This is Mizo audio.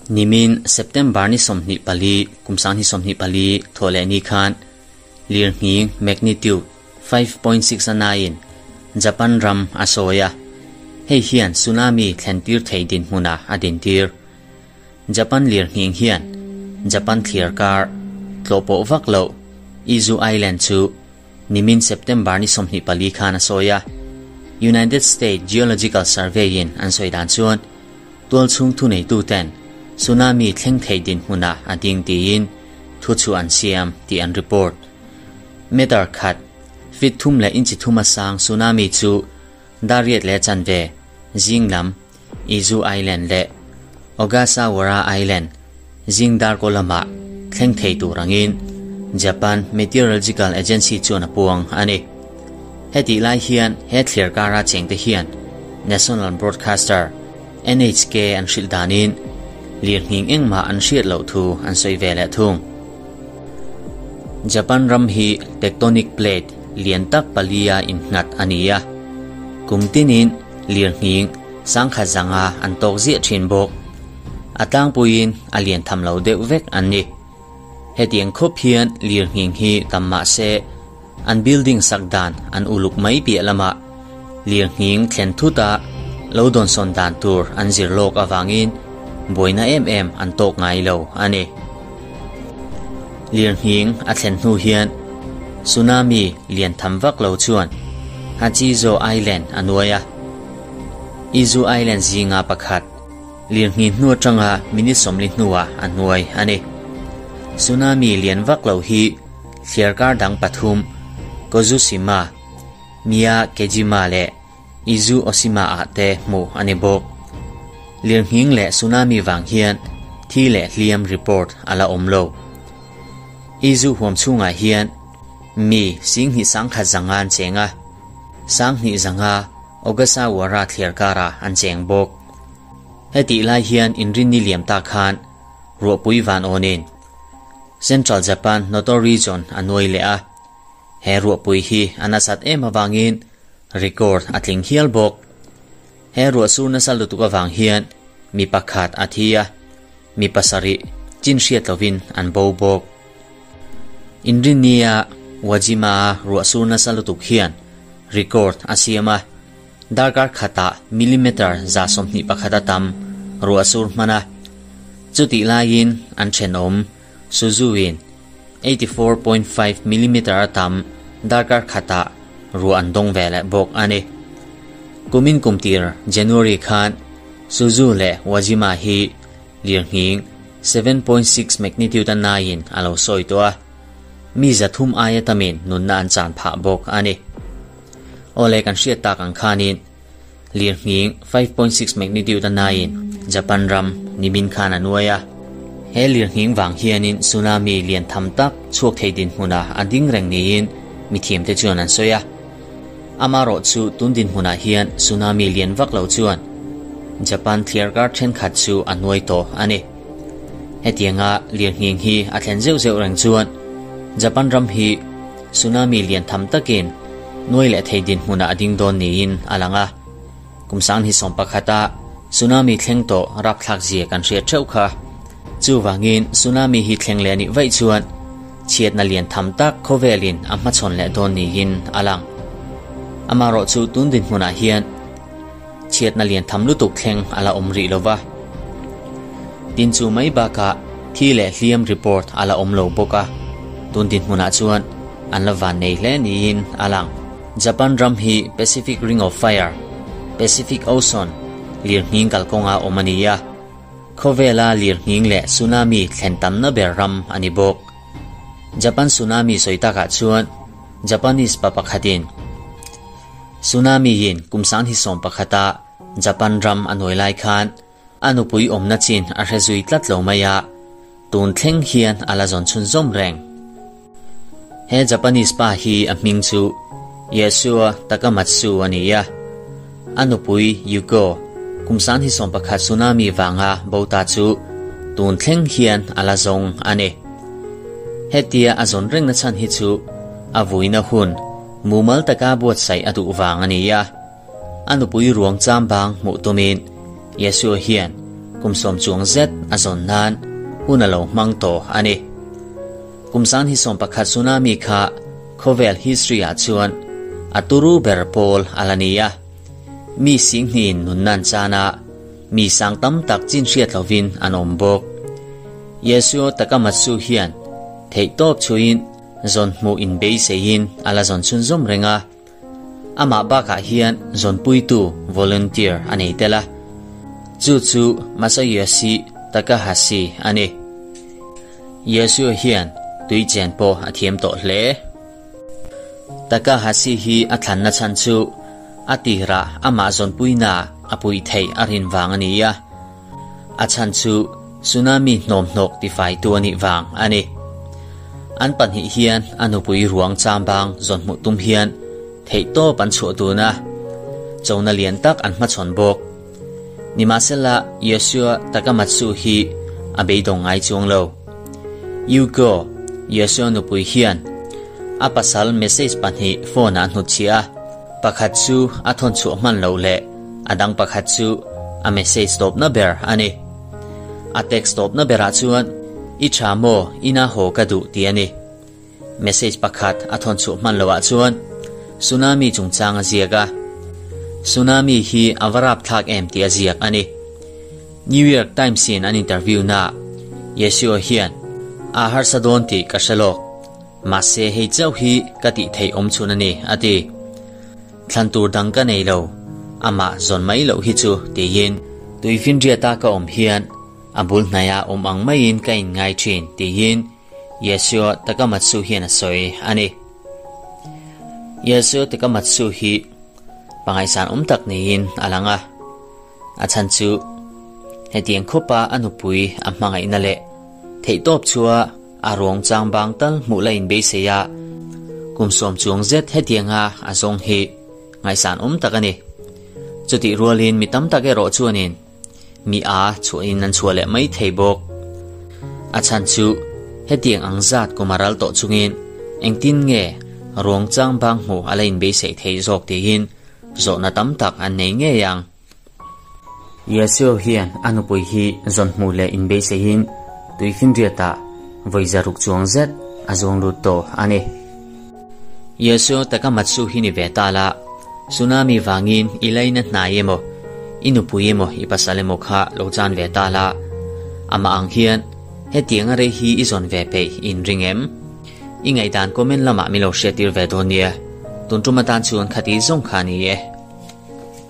Nimin September ni 24 kum 2024 thawhlehni khan lirnghing magnitude 5.6 a naiin Japan ram a sawi a, hei hian tsunami thlentir thei dinhmunah a dintir. Japan lirnghing hian Japan thlir kar tlawhpawh vak loh Izu Island chu nimin September ni 24 khan a sawi a. United States Geological Survey-in an sawi dan chuan tualchhung thuneituten tsunami thleng thei dinhmunah a ding tiin thu chu an siam tih an report. Meter khat, feet thum leh inchi thum a sang tsunami chu Dariat leh chanve zing lam Izu Island leh Ogasawara Island zing darkaw lamah thleng thei tur angin Japan Meteorological Agency chuan a puang a ni. Hetih lai hian he thlir kara chengte hian National Broadcaster NHK an hrilh danin lirnghing engmah an hriat loh thu an sawi ve leh thung. Japan ram hi tectonic plate lian tak palia innghat a ni a, kum tinin lirnghing sangkhat zanga an tawk ziah thin bawk. A tlangpuiin a lian tham lo deuh vek an ni. Hetiang khawp hian lirnghing hi tam mah se an building sak dan an uluk mai piah lamah lirnghing thlen thuta lo dawnsawn dan tur an zir lawk avangin buaina em em an tawk ngai lo a ni. Lirnghing a thlen hnu hian tsunami lian tham vak lo chuan Hachijo Island a nuai a. Izu Island zinga pakhat lirnghing hnu atanga minute 40 hnuah a nuai a ni. Tsunami lian vak lo hi thliarkar dang pathum Kozushima, Miyakejima leh Izu Oshima ah te hmuh a ni bawk. Lirnghing leh tsunami vang hian thi leh hliam report a la awm lo. Izu huam chhungah hian mi singhnih sangkhat zanga an cheng a, sanghnih zanga Ogasawara thliar karah an cheng bawk. Hetih lai hian inrinni liam ta khan ruahpui van awnin Central Japan Noto Region a nuai leh a, he ruahpui hi a nasat em avangin record a tling hial bawk. He ruahsur nasa lutuk avang hian mi pakhat a thi a, mi pasarih chin hriat lovin an bo bawk. Inrinnia Wajima-a ruahsur nasa lutuk hian record a siam a, darkar khatah millimeter 21 a tam ruahsur hman a. Chutih laiin an thenawm Suzu-in 84.5 millimeter a tam darkar khatah ruah an dawng ve leh bawk a ni. Kumin kumtir January khan Suzu leh Wajima hi lirnghing 7.6 magnitude a naiin a lo sawi tawh a, mi 300 aia tamin nunna an chan phah bawk a ni. Awle kan hriat tak ang khanin lirnghing 5.6 magnitude a naiin Japan ram nimin khan a nuai a. He lirnghing vang hianin tsunami lian tham tak chhuak thei dinhmunah a ding reng niin mi thiamte chuan an sawi a. Amarawh chu tun dinhmunah hian tsunami lian vak lo chuan Japan thliarkar thenkhat chu a nuai tawh a ni. Hetianga lirnghing hi a thlen zeuh zeuh reng chuan Japan ram hi tsunami lian tham takin nuai leh thei dinhmunah a ding dawn niin a lang a. Kum 2011 a tsunami thleng tawh rapthlak zia kan hriat theuh kha. Chuvangin tsunami hi thleng leh anih vaih chuan chhiatna lian tham tak khawvelin a hmachhawn leh dawn niin a lang. Amarawh chu tun dinhmunah hian chhiatna lian tham lutuk thleng a la awm rih lova. Tin chu mai bakah thi leh hliam report a la awm lo bawk a. Tun dinhmunah chuan an la van nei hle niin a lang. Japan ram hi Pacific Ring of Fire, Pacific Ocean lirnghing kalkawnga awm a ni a. Khawvela lirnghing leh tsunami thlen tamna ber ram a ni bawk. Japan tsunami sawi takah chuan Japanese pa pakhatin tsunami in kum 2011 a Japan ram a nuai lai khan a nupui awmna chin a hre zui tlat lo mai a, tun thleng hian a la zawn chhun zawm reng. He Japanese pa hi a hming chu Yasuo Takamatsu a ni a. A nupui Yuko kum 2011 tsunami wanga bo ta chu tun thleng hian a la zawng a ni. Hetia a zawn reng na chhan hi chu a vuina hun mumal taka buatsaih a duh vang a ni a. A nupui ruang cham bang hmuh tumin Yasuo hian kum sawm chuang zet a zawn nan hun a lo hmang tawh a ni. Kum 2011 tsunami kha khawvel history ah chuan a turu ber pawl a la ni a. Mi singhniin nunna an chan a, mi sang tam tak chin hriat lovin an awm bawk. Yasuo Takamatsu hian theihtawp chhuiin zawn hmuh inbeiseiin a la zawn chhunzawm reng a. Amah bakah hian zawnpuitu, volunteer, a nei tel a, chu chu Masayoshi Takahashi a ni. Yasuo hian tui chen pawh a thiam tawh hle. Takahashi hi a thlanna chhan chu a tirah amah zawnpuina a puih theih a rin vang a ni a, a chhan chu tsunami hnawmhnawk tifaitu a nih vang a ni. An pahnih hian a nupui ruang chambang zawn hmuh tum hian theihtawp an chhuah dun a, chona lian tak an hmachhawn bawk. Nimahsela, Yasuo Takamatsu hi a beidawng ngai chuang lo. Yuko, Yasuo nupui hian a pasal message pahnih phone ah a hnutchhiah a, pakhat chu a thawn chhuah hman loh leh a dang pakhat chu a message tawpna ber a ni. A text tawpna berah chuan, I tha maw, ina haw ka duh tih a ni. Message pakhat a thawn chhuah hman loah chuan Tsunami chungchang a ziak a. Tsunami hi a va rapthlak em tih a ziak a ni. New York Times in an interview naah Yasuo hian, A harsa dawn tih ka hre lawk. Mahse hei chauh hi ka tih theih awm chhun a ni, a ti. Thlan tur dang ka nei lo, amah zawn mai loh hi chu tiin tuifinriata ka awm hian a bul hnaia awm ang maiin ka inngai thin tiin Yasuo Takamatsu hian a sawi a ni. Yasuo Takamatsu hi pangaihsan awm tak niin a lang a, a chhan chu hetiang khawpa a nupui a hmangaihna leh theihtawp chua A ruang chang bang tal hmuh la inbeisei a, kum sawm chuang zet hetianga a zawng hi ngaihsan awm tak a ni. Chutih rualin mi tam tak erawh chuanin mi a chhuahin an chhuah leh mai thei bawk. A chhan chu hetiang ang zat kum a ral tawh chungin engtin nge ruang chang bang hmuh a la inbeisei theih zawk tiin zawhna tam tak an nei ngei ang. Yasuo hian a nupui hi zawn hmuh leh inbeiseiin tuifinriatah vawi zaruk chuang zet a zuang lut tawh a ni. Yasuo Takamatsu hi ni ve ta la, tsunami vangin i laina hnai emaw, i nupui emaw i pasal emaw kha lo chan ve ta la, amah ang hian hetiang a rei hi i zawn ve peih in ring em? I ngaihdan comment lamah min lo hriattir ve dawn nia, tun tum atan chuan khati zawng kha ni e.